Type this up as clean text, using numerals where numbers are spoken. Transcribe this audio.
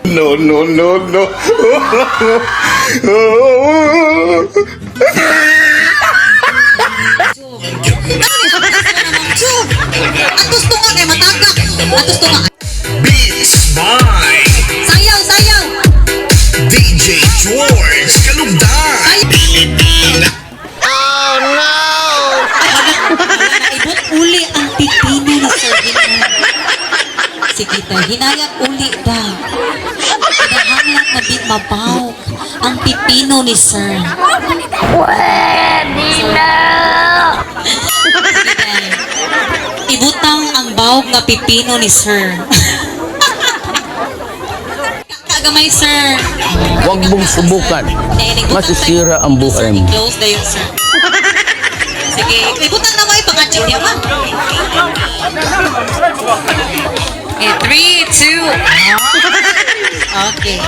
No, no, no, no. Ang gusto nga kay matagak. Ang gusto nga. Beats by Sayaw, sayaw. DJ George Kalugdan. Pilipina. Naibot uli ang pipino ni Sir Ginan. Sige tayo, hinayang uli ba? Kinahanglan na di mabaw ang pipino ni Sir. Pwede na! Sige tayo. Ibutang ang bawog nga pipino ni Sir. Kagamay, sir. Huwag mong subukan. Masisira ang buhay mo. Close na yun, sir. Sige, ibutang na mo ipakachit niya ma. Eh, three, two, okay.